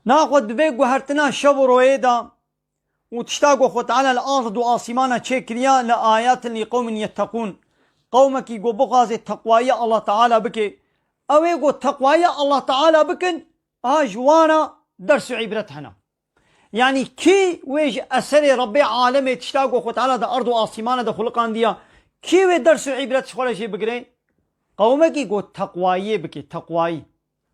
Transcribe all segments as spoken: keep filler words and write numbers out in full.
Naxwe di vê guhertina şev û royê de û tişta ku Xwe Teala li ard û asîmana çêkiriya li ayatin lî qewmin yetteqûn, qewmekî ku bixwaze teqwayiya Allah Teala bike, ew ê ku teqwayiya Allah Teala bikin, ha ji wana ders û îbret hene. Yanî kî wê ji eserê Rebbê alemê tişta ku Xwe Teala di erd û asîmana de xuliqandiya, kî wê ders û îbret ji xwe re jê bigire? Qewmekî ku teqwayiyê bike, teqwayî.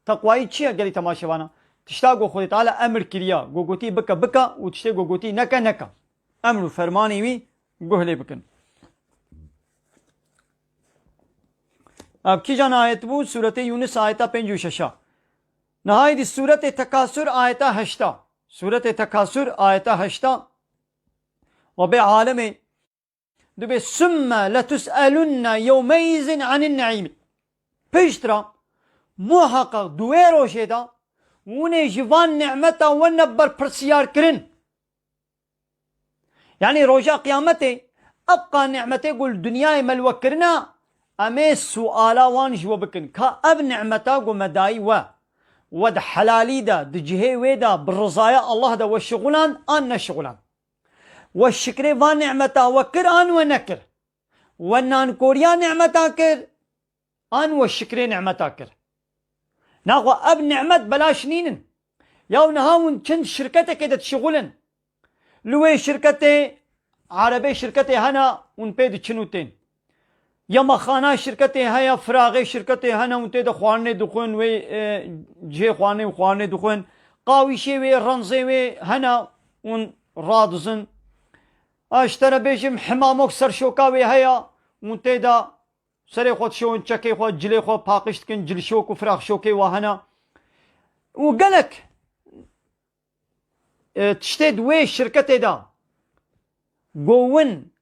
Teqwayî çi ye gelî temaşevana? Tişta ku Xwedê Teala emir kiriya, ku gotî bike, bike û tiştê ku gotî neke, neke. Emr û fermanê wî guh lê bikin. Ev kîjan ayet bû? Sûretê Yûnis ayeta pêncî û şeş a. Niha êdî Sûretê Tekasur ayeta heşt a. Sûretê Tekasur ayeta heşt a. Rabbê alemê dibê, "Summe letus'elunne yewmeizin anin ne'îm." Piştre, muhaqqaq di wê rojê de, hûn ê ji van nimeta we ne berpirsiyar kirin. Yanî roja qiyametê, ev qa nimetê ku li dinyayê me li we kirine, em ê suala wan ji we bikin. Ka ev nimeta ku me dayî we, we di helalî de, di cihê wê de, bi rizaya Allah de we şixulan an neşixulan? We şikrê van nimeta we kir an we nekir? We nankoriya nimeta kir an we şikrê nimeta kir? Naxwe ev nimet belaş nînin. Yaw niha hûn çend şirketekê de dişixulin. Li wê şirketê, erebê şirketê hene, hûn pê diçin û tên. Yemexana şirketê heye, firaxê şirketê hene, hûn tê de xwarinê dixwin, wê, e, cihê xwarinê û xwarinê dixwin. Qawîşê wê, renzê wê hene, hûn radizin. A, ji te re bêjim, himamok serşoka wê heye, hûn tê de serê xwe dişewin, çekê xwe, cilê xwe paqij dikin, cilşok û firaxşokê wa hene. Û gelek, e, tiştê di wê şirketê de go win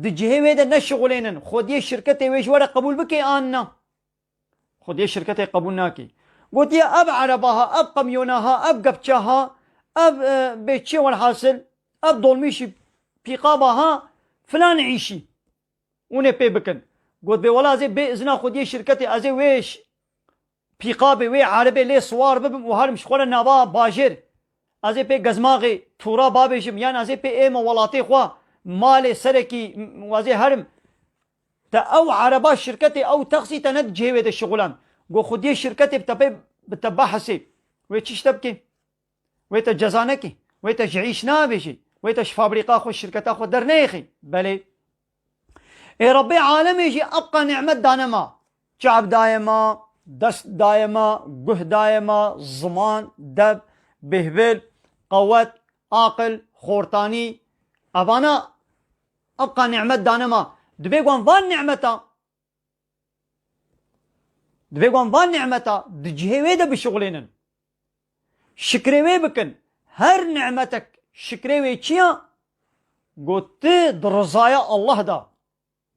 di cihê wê de neşixulênin, xwediyê şirketê wê ji we re qebûl bike an na? Xwediyê şirketê qebûl nake. Gotiye, "Ev ereba ha, ev qemyona ha, ev gepçe ha, ev, e, bê çi welhasil, ev dolmîşî pîqaba ha, filan îşî." Hûn ê pê bikin. Got, "Bê wela ez ê bê izna xwediyê şirketê, ez ê wê ş-, pîqabê, wê erebê lê siwar bibim û herim ji xwe re nava bajêr. Ez ê pê gezmaxê tûra babêjim, yan ez ê pê ême welatê xwe, malê serekî, m-, ez ê herim." Te ew ereba şirketê, ew texsî te ne di cihê wê de şixulan. Go xwediyê şirketê bi te pê, bi te behsê. Wê çi ji te bike? Wê te ceza neke. Wê te ji îş navêjê. Wê te ji fabrîka xwe, şirketa xwe derneyêxî. Belê. Ê Rebbê alemê jî ev qa nimet dane ma. Çav daye ma, dest daye ma, guh daye ma, ziman, dev, bêhbil, qewet, aqil, xortanî. Evana ev qa nimet dane ma. Dibê wan van nimeta, dibê wan van nimeta di cihê wê de bişixulênin. Şikrê wê bikin. Her nimetek şikrê wê çi ya? Got, tu di rizaya Allah da,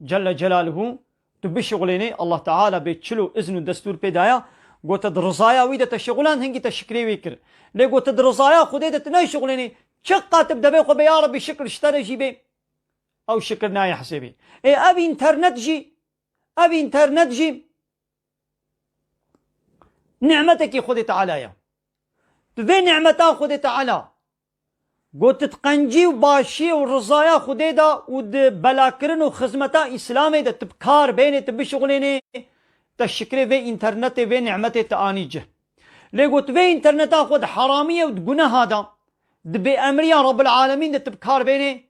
Celle Celaluhu, tu bişixulênê, Allah Teala bê çil û izn û destûr pê daya, got, tu di rizaya wî de te şixulan, hingî te şikrê wê kir. Lê got, tu di rizaya Xwedê de tu neyşixulênê, çiqat bi devê xwe bê, ya Rebbî, şikir ji te re jî bê, ew şikir nayê hesêbê. Ê ev înternet jî, ev înternet jî nimetekî Xwedê Teala ye. Tu vê nimeta Xwedê Teala, got, tu di qencî û başiyê û rizaya Xwedê de û di belakirin û xizmeta Îslamê de tu bi kar bênê, tu bişixulênê, te şikrê vê înternetê, vê nimetê te anî cih. Lê got, vê înterneta xwe di heramiyê û di guneha de, di bêemriya Rabbil Alemîn de tu bi kar bênê,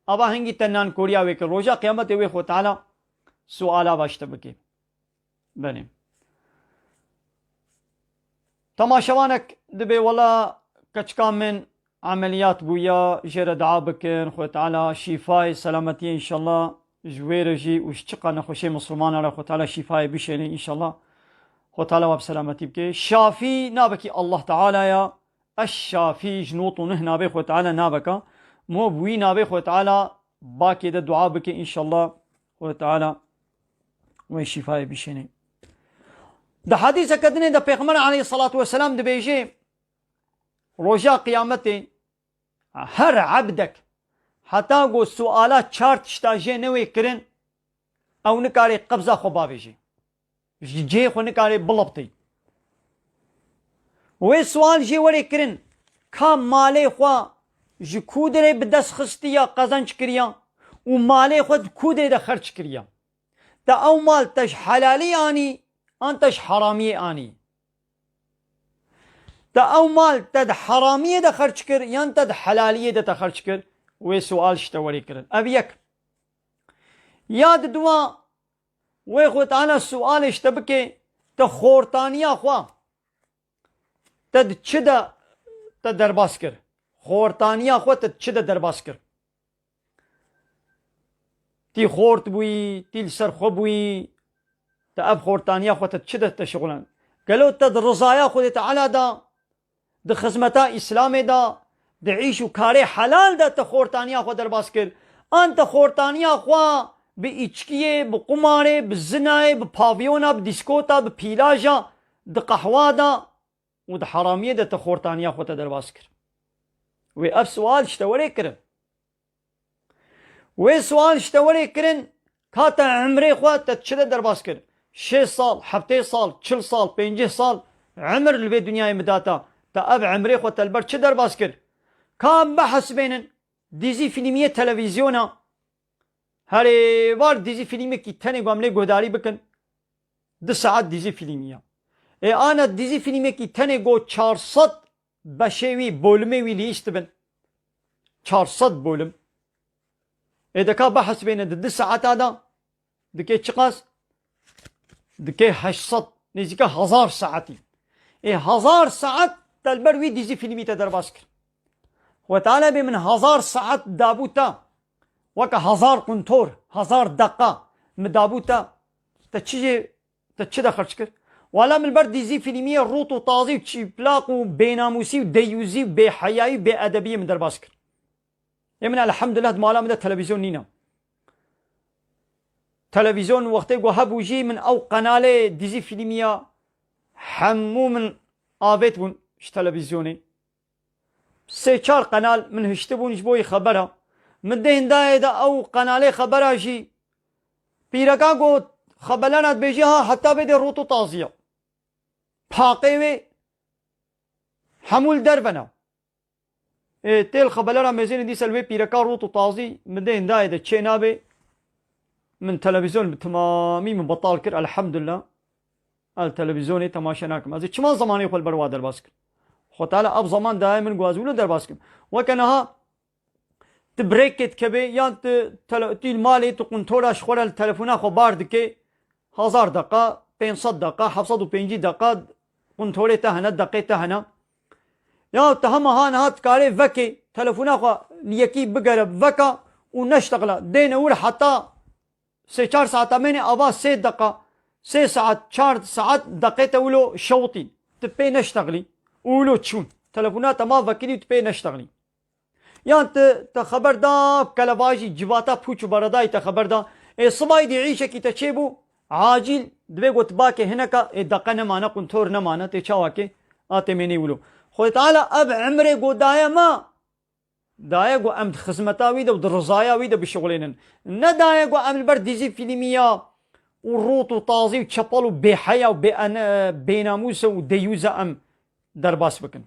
ava hingî te nankoriya wê kir. Roja qiyametê wê Xwe Teala suala va ji te bike. Belê. Temaşevanek dibê, wela keçika min emeliyat bûya, jê re dua bikin, Xwe Teala şîfayê, selametiyê înşallah ji wê re jî û ji çiqa nexweşê misilmana re Xwe Teala şîfayê bişêne înşallah. Xwe Teala we bi selametî bike. Şafî navekî Allah Teala ya. Eş-Şafî ji not û neh navê Xwe Teala naveka. Mo bi wî navê Xwe Teala bakê de dua bike, înşallah Xwe Teala wê şîfayê bişêne. Di hedîseke dinê de Pêxember aleyhissalatu vesselam dibêje, roja qiyametê her ebdek heta ku suala çar tişta jê newê kirin, ew nikarê qebza xwe bavêjê. Ji cihê xwe nikarê biliptê. Wê sual jê werê kirin. ka malê xwe ji ku dirê bi dest xistiya, qezenc kiriya û malê xwe di ku dê de xerc kiriya. Te ew mal te ji helalî anî, an te ji heramiyê anî? Te ew mal te di heramiyê de xerc kir, yan te di helaliyê de te xerc kir? Wê sual ji te werê kirin. Ev yek. Ya di dua, wê Xwe Teala sualê ji te bike, te xortaniya xwe te di çi de te derbas kir? Xortaniya xwe te di çi de derbas kir? Tî xort bûyî, tî li ser xwe bûyî, te ev xortaniya xwe te çi de te şixulen? Gelo te di rizaya Xwedê Teala de, di xizmeta Îslamê de, di îş û karê helal de te xortaniya xwe derbas kir? An te xortaniya xwe bi îçkiyê, bi qumarê, bi zinayê, bi pavyona, bi dîskota, bi pîlaja, di qehwa de û di heramiyê de te xortaniya xwe te derbas kir? Wê ev sual ji te werê kirin. Wê sual ji te werê kirin, ka te emrê xwe te çi de derbas kir? Şêst sal, heftê sal, çil sal, pêncî sal emir li vê dinyayê midata, te ev emrê xwe te li ber çi derbas kir? Ka em bihesibênin, dîzî fîlmiyê televîzyona, herê var dîzî fîlmekî tenê ku em lê guhdarî bikin, du saet dîzî fîlmî ya. Ê ana dîzî fîlmekî tenê ku çar sed beşê wî, bolumê wî lîst dibin. Çar sed bolim. Ê deka bihesibêne di du saeta de dike çiqas? Dike heşt sed, nêzîka hezar saetî. Ê hezar saet te li ber wî dîzî fîlmî te derbas kir. Xwe Teala bê min hezar saet dabû te. Weke hezar quntor, hezar deqa min dabû te. Te çi jê, te çi de xerc kir? Wala min li ber dîzî fîlmiyê rût û tazî û çîplaq û bênamûsî û deyûzî û bêheyayî û bêedebiyê min derbas kir. Ê min elhemdulillah di mala min de televîzyon nîne. Televîzyon wextê ku hebû jî min ew qenalê dîzî fîlmiya hemû min avêt bûn ji televîzyonê. Sê çar qenal min hiştibûn ji bo yî xebera. Min dê hindayê de ew qenalê xebera jî pîreka got, xebelana dibêjî ha heta vê dê rût û tazî ya. Paqê wê hemû li derve ne. Ê, tê li xebelera mêzênê dîsa li wê pîreka rût û tazî min dê hindayê de çê nabe. Min televîzyon bi timamî min betal kir, elhemdulillah. Ez televîzyonê temaşe nakim. Ez ê çima zemanê xwe li ber wa derbas kim? Xwe Teala ev zaman daye min ku ez wilo derbas kim. Weke niha tu brêkê dikevê, yan tu tele-, tu li malê tu quntora ji xwe re li telefona xwe bar dikê, hezar deqa, pênc sed deqa, heft sed û pêncî deqa quntorê te hene, deqê te hene. Ya tu hema ha niha dikarê vekê, telefona xwe li yekî bigere veka û neştexile. Dêne wir heta sê çar saeta mênê ava sê deqa, sê saet, çar saet deqê te wilo şewitî. Tu pê neştexilî û wilo çûn. Telefona te ma vekirî û tu pê neştexilî. Yan tu te xeber da kelebajî civata pûç û beredayî te xeber da. Ê sibayî dî îşekî te çêbû, acîl divê got bakê hineka, ê deqe nemane, quntor nemane, tê çawa kê, a tê mênê wilo. Xwedê Teala ev emrê got daye me, daye got em di xizmeta wî de û di rizaya wî de bişixulênin. Ne daye got em li ber dîzî fîlmî ya û rût û tazî û çepel û bêheya û bêene-, bênamûse û deyûze em derbas bikin.